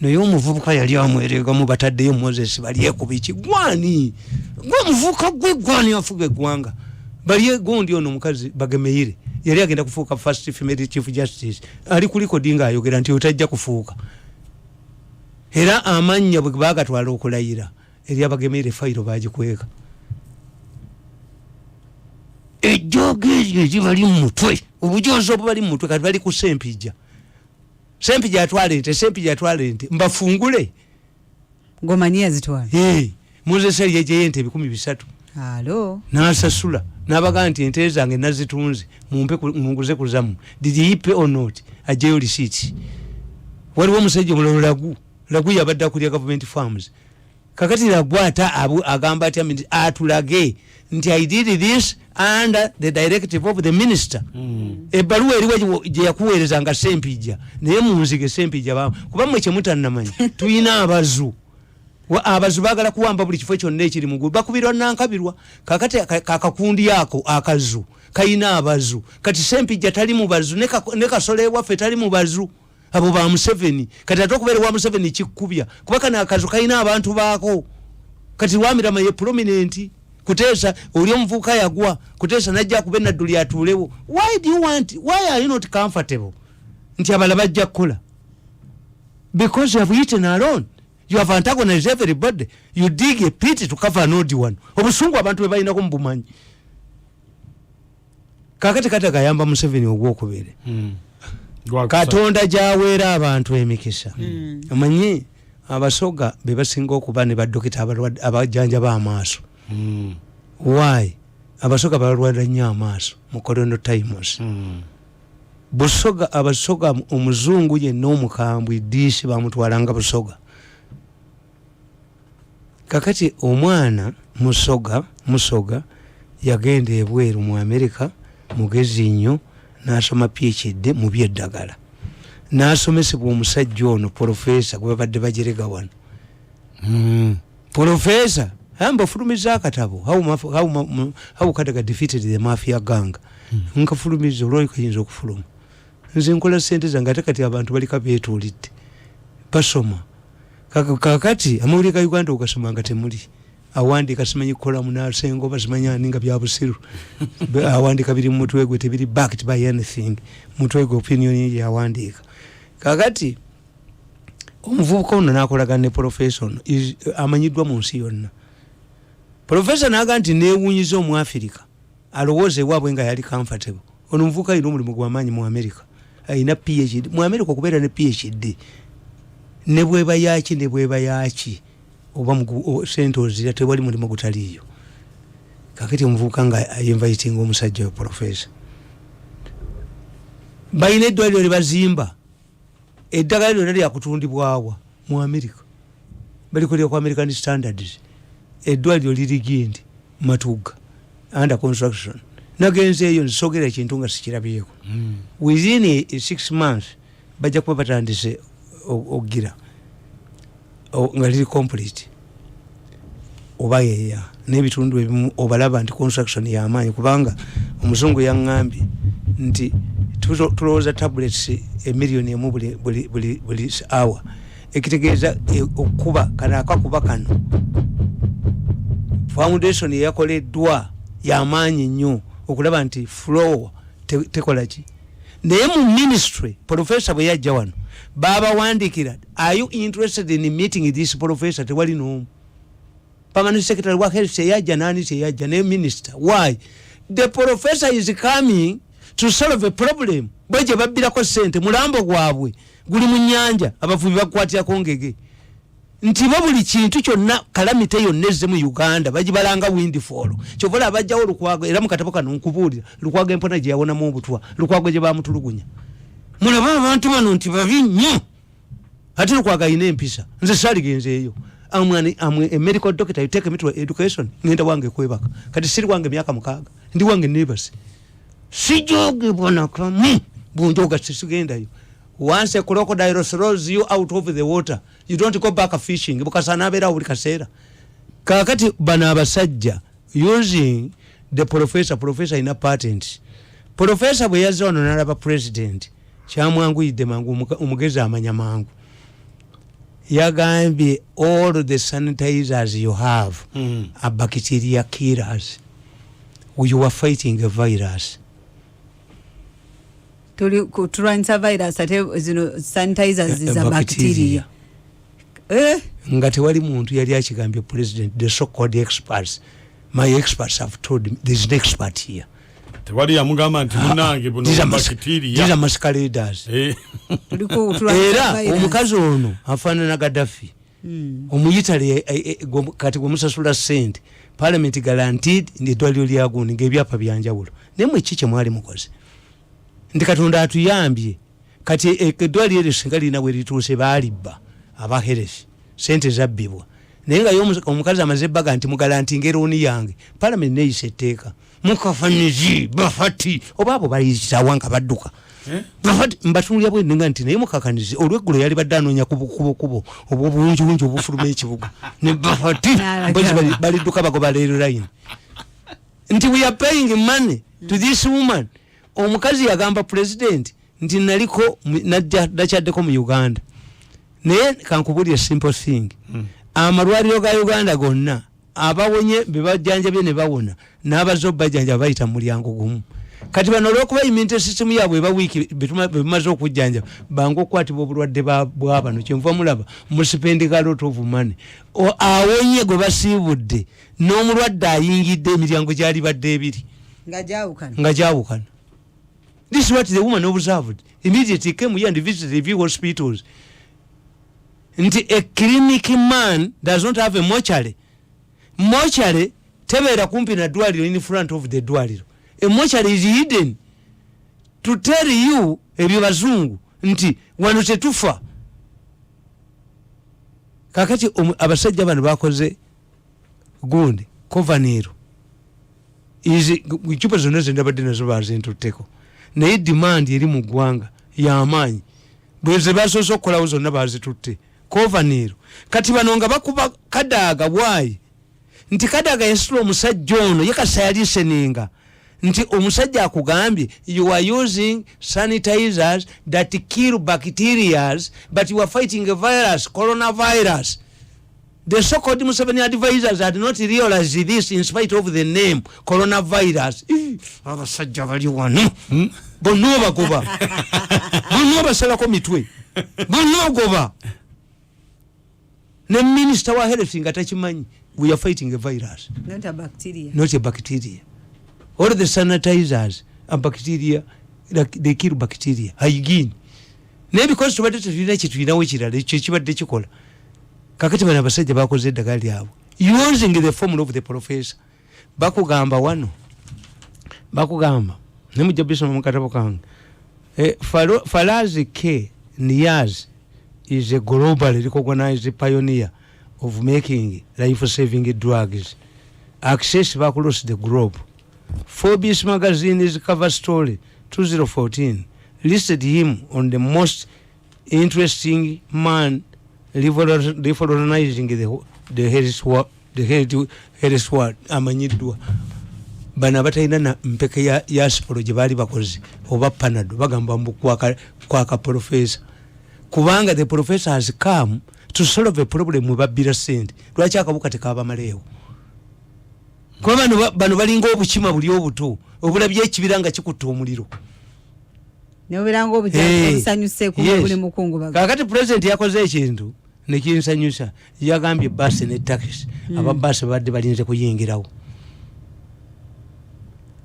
naye omuvubuka yali amweregamu, bataddeyo Moses balyekubiki gwani gwe omuvubuka gwe gwani afuga eggwanga balye gundi. Ono omukazi Bagemeire yali agenda kufuuka first female chief justice, ali kuliko dinga ayogera nti otajja kufuuka. Era amannya bwe bagatwala okulayira eri Abagemeire, fayiro bagikweka. Ejjoga eryo eribali mu mutwe, obujozi obubali mu mutwe, kati bali ku Sempijja. Sempijja atwala ente, Sempijja atwala ente, mbafungule. Ngomanyi yazitwala. Hey, Moses yejeyo ente 300,000. Alo. Nasasula nabaga nti ente zange nazitunze, mumpe munguze kuzamu. Did he pay or not? Ajeyo receipt. Waliwo omusajja omulala, Lagu. Lagu yabadde akulya government farms. Kakati Lagwata agamba atya atulage nti, "I did this under the directive of the minister"? Ebbaluwa eriwo gye yakuweereza nga Sempijja, naye munzige Sempijja ba kuba mmwe kyemutannamanya, tuyina abazu. Abazu baagala kuwamba buli kifo kyonna ekiri mugulu, bakubirwa nankabirwa. Kakati kakakundi ako akazu kayina abazu. Kati Sempijja tali mu bazu, ne Kasolo ewaffe tali mu bazu, abo ba Museveni. Kati ate okubeera wa Museveni kikkubya, kuba kano akazu kalina abantu baako. Kati Lwamirama ye prominent Kuteesa, oli omuvubuka yagwa Kuteesa najja akuba enadduli atuulewo. Why do you want, why are you not comfortable nti abala bajja kukola? Because you have eaten alone, you have antagonized everybody, you dig a pit to cover an old one. Obusungu abantu bwe balinako mubumanyi. Kakati kati agayamba Museveni ogwokubiri. Katonda gyaweera abantu emikisa. Omanyi Abasoga be basinga okuba ne badokita abajjanjaba amaaso. Why? Abasoga balwala nnyo amaaso mu colonial times. Busoga, Abasoga, omuzungu yenna omukambwe diisi bamutwalanga Busoga. Kakati omwana Musoga, Musoga yagenda ebweru mu America, mugezi nnyo, n'asoma PhD mu byeddagala, n'asomesebwa omusajja ono profesa gwe babadde bajerega wano. Profesa amba ofulumiza akatabo How Kadaga Defeated the Mafia Gang. Nkafulumiza olwali kayinza okufuluma. Nze nkola sente zange, ate kati abantu balika betuulidde basoma. Kakati amawulire ga Uganda ogasoma nga temuli awandiika simanyi kukolamu nasengo, basimanyi ani, nga byabusiru. Awandiika biri mumutwe gwe, tebiri backed by anything. Mutwe gwe, opinion ye yawandiika. Kakati omuvubuka ono nakolagana ne profesa ono amanyiddwa mu nsi yonna. Profesa naga nti newunyiza Omuafirika alowooza ewaabwe nga yali comfortable. Ono omuvubuka alina omulimu gwamaanyi mu America, alina PhD mu America. Okubeera ne PhD, ne bweba yaki, ne bweba yaki, oba sente ozira, tewali mulimu gutaliiyo. Kakati omuvubuka nga inviting omusajja we profesa, balina eddwaliro lyebazimba, eddagala lyonna lyakutundibwawa mu America, balikolera ku American standards. Eddwaliro liri gindi Matuga, under construction. Nagenzeeyo, nsogera ekintu nga sikirabyeko. Within 6 months bajja kuba batandise ogira nga liri complete oba yeya n'ebitundu ebimu. Obalaba nti construction yamaanyi, kubanga omuzungu yaŋŋambye nti tulowooza tablets 1 million buli hour, ekitegeeza okukuba kano akakuba kano, foundation eyakoleddwa yamaanyi nnyo okulaba nti floor tekola ki. Naye mu ministry, professor bwe yajja wano, babawandikira, "Are you interested in meeting this professor?" Tewali n'omu. Permanent secretary wa health teyajja, nani teyajja, ne minister. Why? The professor is coming to solve a problem. Bwe gye babbirako sente, mulambo gwabwe guli mu nyanja, abavubi bakwatirako ngege. Nti bo buli kintu kyonna, calamity yonna ezze mu Uganda bagibalanga windfall. Kyova olaba bajjawo Lukwago. Era mukatabo kano nkubuulira Lukwago empona gye yawonamu obutwa, Lukwago gye bamutulugunya. Mulabe abantu bano nti babi nnyo. Ate Lukwago alina empisa. Nze saaligenzeeyo. I'm a medical doctor, you take me to education. Ngenda wange kwebaka. Kati siri wange myaka 6, ndi wange nebase, sijogebwa nakamu bunjoga, sisigendayo. Once a crocodile throws you out of the water, you don't go back fishing. Bukasa nabeerawo buli kaseera. Kakati bano abasajja using the professor, professor ina patent. Professor bwe yazza wano nalaba president, kyamwanguyidde mangu. Omugezi amanya mangu. Yagambye, "All the sanitizers you have are bacteria killers. You are fighting a virus." Tuli tulwanyisa virus, ate zino sanitizers za bacteria. Eh? Nga tewali muntu yali akigambye president. The so called experts, my experts have told me, there is an expert here. Tewali yamugamba nti munange buno These are bacteria. These are masqueraders. Eh. Tuli tulwanyisa Era virus. omukazi ono afaanana Gaddafi omuyitale. Kati gwemusasula sente, parliament guaranteed eddwaliro lyagundi ngaebyapa byanjawulo. Naye mwe ki kyemwali mukoze? Nti Katonda atuyambye. Kati eddwaliro eryo singa lirina bwe lituuse, baalibba aba health, sente zabbibwa. Naye nga ye omukazi amaze ebbaga nti muguaranteeinga loan yange. Parliament neyisa etteeka, mukafanizi bafati oba abo bayisawa nga badduka. Eh? Bafati mbatunulya bwenenga nti naye mukakanizi olweggulo yali badde anoonya ku bukubokubo obwobulungiwungi obufuluma ekibuga ne bafati. N'alagala. Mpozi balidduka bagoba rail line nti we are paying money to this woman. Omukazi yagamba president nti naliko nakyaddeko mu Uganda, naye kankubulye simple thing. Amalwaliro ga Uganda gonna, abawonye bebajjanjabye ne bawona n'abazze obajjanjaba bayita mu mulyango gumu. Kati bano olwokuba immunity system yaabwe eba wiiki, bemaze okujjanjaba bangu okukwatibwa obulwadde bwa bano. Kyenva mulaba muspending a lot of money. Awonye gwe basiibudde n'omulwadde ayingidde, emiryango gyali badde ebiri nga gyawukana. Nga gyawukana. This is what the woman observed. Immediately came here and visited the few hospitals, nti a clinic man does not have a mortuary. Mortuary tebeera kumpi na ddwaliro, in front of the ddwaliro. A mortuary is hidden to tell you ebyo bazungu nti wano tetufa. Kakati abasajja bano bakoze gundi Covanil. Izi cupa zonna zendabadde nazo bazintutteko, naye demand eri mu ggwanga yamaanyi. Bweze basoose okukolawo zonna bazitutte. Covanil. Kati bano nga bakuba Kadaaga bwayi nti Kadaaga yasitula omusajja ono ye kasa yaliseninga nti omusajja akugambye you are using sanitizers that kill bacterias, but you are fighting a virus, coronavirus. The so-called Museveni advisors had not realized this in spite of the name coronavirus. Ih, abasajja bali wano bonna obagoba, bonna obasalako mitwe, bonna ogoba ne minister wa health nga takimanyi we are fighting a virus, not a bacteria. Not a bacteria. All the sanitizers are bacteria, like they kill bacteria, hygiene. Naye because tubadde tetulina kyetulinawo ekirala, ekyo ekibadde kikola. Kakati bano abasajja bakoze eddagala lyabwe using the formula of the professor. Bakugamba wano, bakugamba nemujja bisoma mu katabo kange. Faraz K Niaz is a globally recognized pioneer of making life saving drugs access across the globe. Forbes magazine's cover story 2014 listed him on the most interesting man revolutionizing the health world. Amanyiddwa bano abatalina na mpeke ya sipolo gye baali bakoze oba Panado. Bagamba mbu kwaka professor, kubanga the professor has come to solve a problem. Webabbira sente, lwaki akabuka tekabamaleewo? Kuba bano balinga obukima buli obuto obulabye ekibira nga kikutta omuliro. Nobeera nga obusanyuse kuba buli mukungubaga. Kakati president yakoze ekintu nekinsanyusa. Yagambye basi ne takisi, ababaasi babadde balinze kuyingirawo.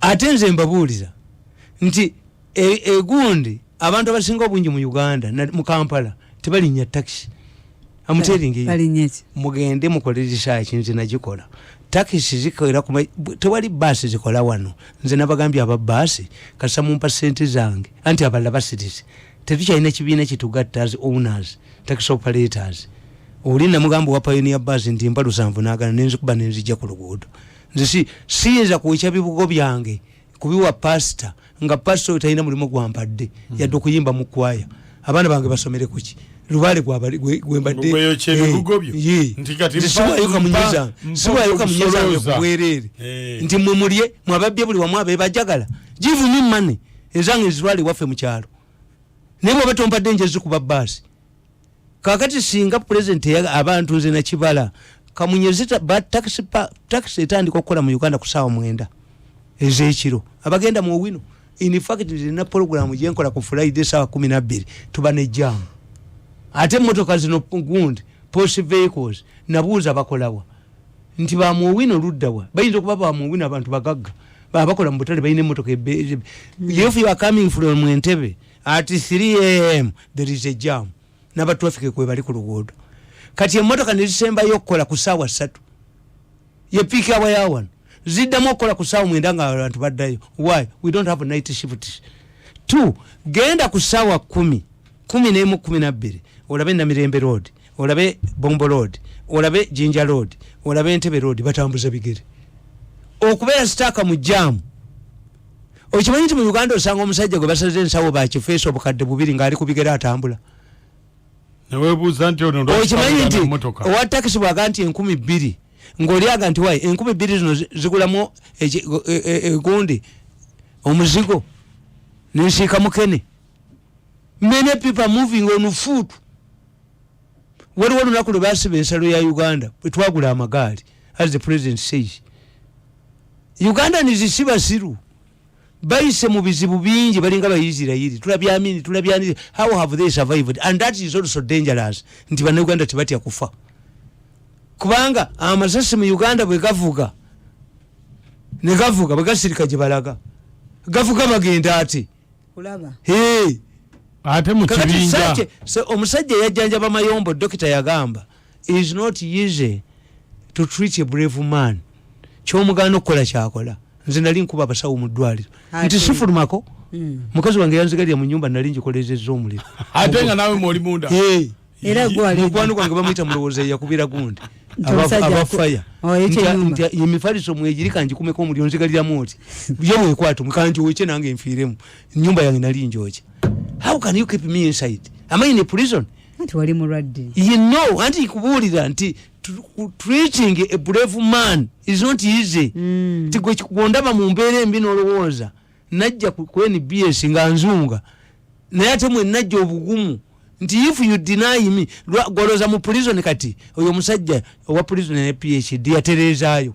Ate nze mbabuuliza nti egundi abantu abasinga obungi mu Uganda, mu Kampala tebalinnya takisi. Amuteringi. Balinnya ki? Mugende mukole research, nze nagikola. Takisi zikolera tewali baasi zikola wano. Nze nabagambye ababaasi, kasa mumpa sente zange, anti abalala basirise. Tetukyalina kibiina kitugatta as owners, taxi operators. Oli namugamba wa Pioneer Bus nti mpa 700, nagana, nenzikuba nenzijja ku luguudo. Nze siyinza kuwekya bibugo byange kubiwa pasita, nga pasita oyo talina mulimu gwampadde yadde okuyimba mu kwaya. Abaana bange basomere kuki? Lubaale gwembadde. Gweyokya ebibugo byo? Ye. Nti kati Nze siwaayo kamunyeza, mpa siwaayo kamunyeza wange obusolooza. kubwereere. Nti mwe mulye mwababbye buli wamu abebajagala. Give me money, ezange nzitwale ewaffe mu kyalo. Naye bwaba tompadde, nje zikuba baasi. Kakati singa president abantu nze nakibala kamunyezi taxi etandika okukola mu Uganda ku saawa 9 ezekiro, abagenda mu Owino. In fact nina program gyenkola ku Friday saawa 12, tuba ne jam. Ate emotoka zino gundi post vehicles, nabuuza bakolawa nti bamuowino luddawa? Bayinza okuba bamuowino abantu bagagga babakola mu butale, balina emotoka. If you are coming from Entebbe at 3 a.m., there is a jam n'abatraffic kwe bali ku luguudo. Kati emotoka nezisembayo okukola ku saawa 3, ye peak hour yawano, ziddamu okukola ku saawa 9 nga abantu baddayo. Why we don't have night shift? Two, genda ku saawa 10, 11, 12, olabe Namirembe Road. Olabe Bombo Road, olabe Jinja Road, olabe Entebe Road, batambuza bigere. Okubeera stuck mu jam. Okimanyi nti mu Uganda osanga omusajja gwe basaze ensawo bakifeesa 2000 ng'ali ku bigere atambula? Newebuuza nti ono Okimanyi nti motoka. owa takisi bwaga nti 2000, ng'oli aga nti wayi 2000 zino zigulamu egundi omuzigo nensiika mukene. Many people are moving on foot. Waliwo olunaku lwe basiba ensalo ya Uganda bwe twagula amagaali. As the president says, Ugandans si basiru, bayise mu bizibu bingi, balinga Baisirairi. Tulabyamini tulabyani, how have they survived? And that is also dangerous, nti Bannayuganda tebatya kufa, kubanga amasasi mu Uganda bwe gavuga ne gavuga, bwe gasirika gye balaga gavuga bagenda ate. Kulaba. Hey. Ate mu Kakati kibinja. So omusajja yajjanjaba Mayombo, dokita yagamba, "Is not easy to treat a brave man." Kyomugaana okukola kyakola. Nze nali nkuba abasawo mu ddwaliro nti sifulumako. Mukazi wange yanzigalira mu nyumba, nali ngikolezezza omuliro. Ate nga nawe mwoli munda. Hey. Era gwali Mukwano gwange bamuyita Mulowooza, yakubira gundi Nti omusajja abafaya Oh, ekyo ennyumba. nti emifaliso mwegiri, kangikumeko omuliro, nzigaliramu oti ye wekwata kanjowekye nange nfiiremu. Nyumba yange nali njokya. How can you keep me inside? Am I in a prison? Anti wali mulwadde. You know, anti kubuulira nti treating a brave man is not easy. Ti gwe gwondaba mu mbeera embi n'olowooza najja ku NBS nga nzunga, naye ate mwe najja obugumu nti if you deny me, gwolowooza mu prison. Kati oyo omusajja owa prison ne PhD yatereezaayo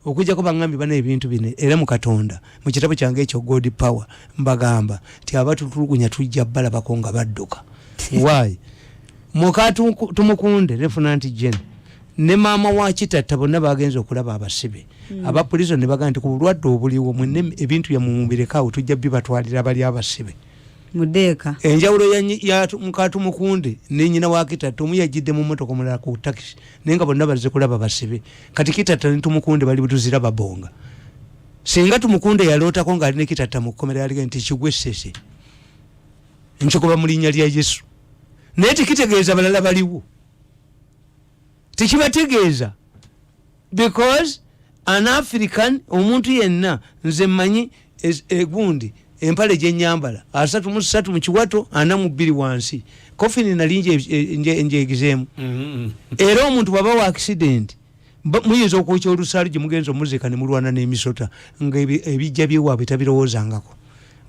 okujjako baŋŋambye bana ebintu bino. Era mu Katonda, mu kitabo kyange ekyo God Power, mbagamba nti abatutulugunya tujja balabako nga badduka. Why? Muka Tumukunde, Lieutenant Gen, ne maama wa Kitatta bonna bagenze okulaba abasibe aba prison, ne bagamba nti ku bulwadde obuliwo, mwenne ebintu byammwe mubirekawo, tujja bibatwalira bali abasibe. Mudeeka. Enjawulo ya muka Tumukunde ne nyina wa Kitatta, omu yajjidde mu motoka, omulala ku takisi, naye nga bonna bazze kulaba basibe. Kati Kitatta ne Tumukunde bali butuzira babonga. Singa Tumukunde yalootako ng'ali ne Kitatta mu kkomera, yalige nti kigwe essese nkikuba mu linnya lya Yesu. Naye tekitegeeza balala baliwo, tekibategeeza, because an African, omuntu yenna, nze mmanyi egundi empale gyenyambala 33 mu kiwato, 42 wansi. Coffin nali njegizeemu. Era omuntu bwaba wa accident, muyinza okwokya olusaalu gye mugenza omuzika ne mulwana n'emisota nga ebijja byewaabwe tabirowoozangako.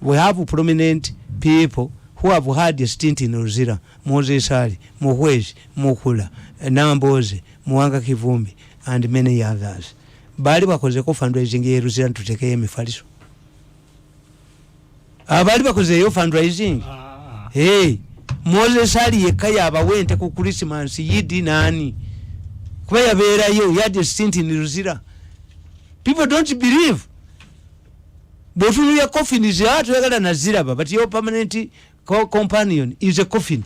We have prominent people who have had a stint in Luzira: Moses Ali, Muhwezi, Mukula, Namboze, Muwanga Kivumbi and many others. Baali bakozeko fundraising ye Luzira ntutekeyo emifaliso? Abaali bakozeeyo fundraising? Hey, Moses Ali yekka yabawa ente ku Christmas, yidi nani, kuba yabeerayo, yad stint in Luzira. People don't believe. Bwotunulya coffins, toyagala naziraba, but your permanent companion is a coffin.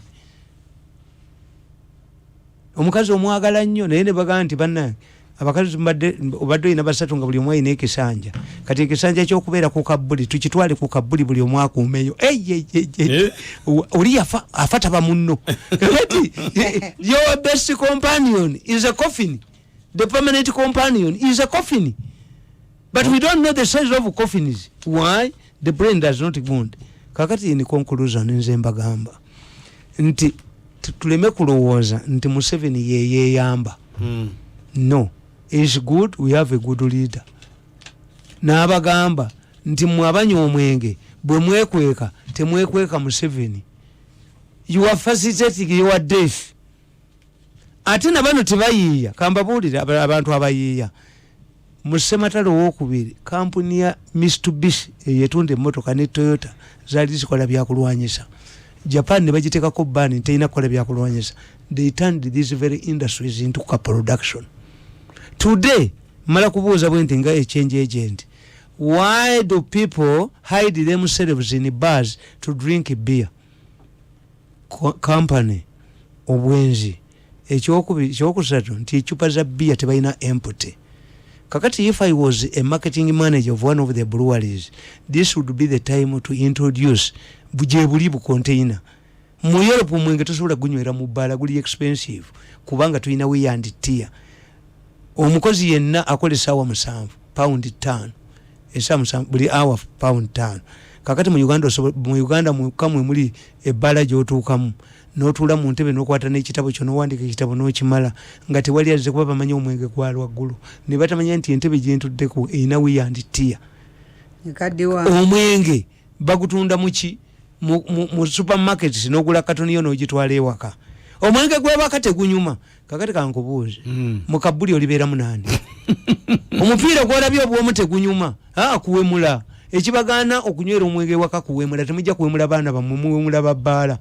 Omukazi omwagala nnyo, naye ne bagamba nti bannange abakazi obadde olina basatu nga buli omu alina ekisanja. Kati ekisanja kyokubeera ku kabbuli tukitwale ku kabbuli, buli omu akuumeyo. Eh? Oli yafa afa taba munno. Kati your best companion is a coffin, the permanent companion is a coffin, but we don't know the size of coffins. Why? The brain does not wound. Kakati in conclusion, nze mbagamba nti tuleme kulowooza nti Museveni yeyeyamba. No, is good, we have a good leader. N'abagamba nti mwe abanywa omwenge bwe mwekweka, temwekweka Museveni, you are facilitating your death. Ate nabano tebayiiya. Kambabuulire, abantu abayiiya mu Sematalo owokubiri, kampuni ya Mitsubishi eyetunda emmotoka ne Toyota zaali zikola byakulwanyisa. Japan ne bagitekako ban nti terina kukola byakulwanyisa. They turned these very industries into car production. Today mala kubuuza bwe nti nga a change agent, why do people hide themselves in bars to drink beer? Company obwenzi. Ekyokusatu nti ecupa za beer tebalina empty. Kakati if I was a marketing manager of one of the breweries, this would be the time to introduce gye buli bu container. Mu Europe omwenge tosobola gunywera mu bbaala, guli expensive, kubanga tulina wear and tear. Omukozi yenna akola esaawa 7, £5, esaawa 7, buli hour £5. Kakati mu Uganda mu Uganda mukamwe muli ebbaala gyotuukamu n'otuula mu ntebe n'okwata n'ekitabo kyo n'owandika ekitabo n'okimala nga tewali azze, kuba bamanyi omwenge gwa lwaggulu, ne batamanya nti entebe gyentuddeko erina wear and tear. Ekaddiwa. Omwenge bagutunda muki? Mu supermarkets, n'ogula katoni yo n'ogitwala ewaka. Omwenge gwewaka tegunyuma. Kakati kankubuuze, mu kabuli olibeeramu nani? Omupiira gwolabye obwomu tegunyuma. Aa, kuwemula ekibagaana okunywera omwenge ewaka, kuwemula. Temujja kuwemula baana bammwe, muwemula babbaala.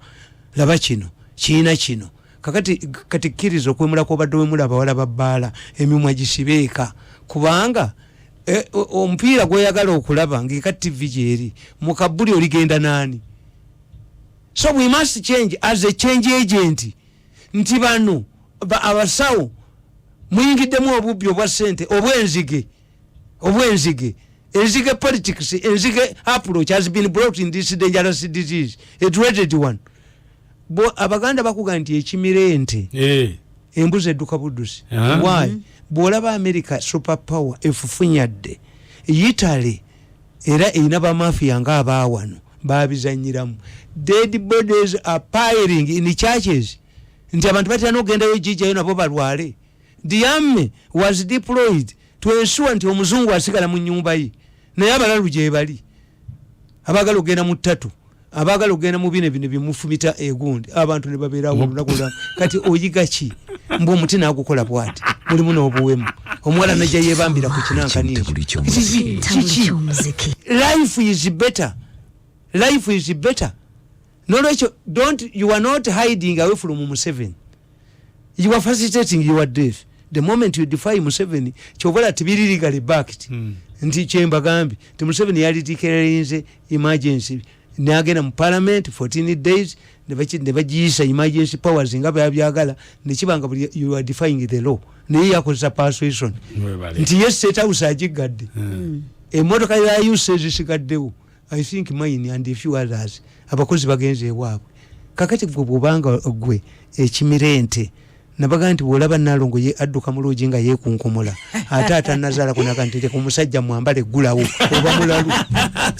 Laba kino kiina kino. Kakati kati kkiriza okwemula kwobadde wemula abawala babbaala, emimwa gisibeeka, kubanga omupiira gweyagala okulaba ngaeka TV gyeri, mu kabuli oligenda nani? So we must change as a change agent, nti bano abasawo muyingiddemu obubbi obwa sente obwenzige, enzige politics, enzige approach has been brought in this dangerous disease, a dreaded one. Bo Abaganda bakuga nti ekimira ente, embuzi edduka buddusi. Why? Bw'olaba America, super power, efufunyadde Italy, era erina bamafiya nga abaawano babizanyiramu. Dead bodies are piling in churches, nti abantu batera n'okugendayo gijayo nabo balwale. The army was deployed to ensure nti omuzungu asigala mu nyumba ye, naye abalalu gyebali abagala okugenda mu ttatu, abagala okugenda mu bino bino byemufumita egundi, abantu ne babeerawo olunaku lwa kati oyiga ki? Mbu omuti nagukola bwati, mulimu n'obuwemu. Omuwala najja yebambira ku kinankani ekyo. Kiki? Life is better, life is better. Nolwekyo don't, you are not hiding away from Museveni, you are facilitating your death the moment you defy Museveni. Kyobola tibiri legally backed. Nti kyembagambye nti Museveni yali declarinze emergency, nagenda mu parliament 14 days, ne bagiyisa emergency powers nga babyagala, nekibanga buli you are defying the law, naye yakozesa persuasion. Mwebale. Nti ye State House agigadde, emotoka ya use ezisigaddewo, I think mine and a few others, abakozi bagenze ewaabwe. Kakati gwe bwobanga gwe ekimira ente, nabaga nti bwolaba Nalongo ye adduka mu loogi nga yekunkumula, ate atanazaalako naga nti leka omusajja mwambale eggulawo oba mulalu.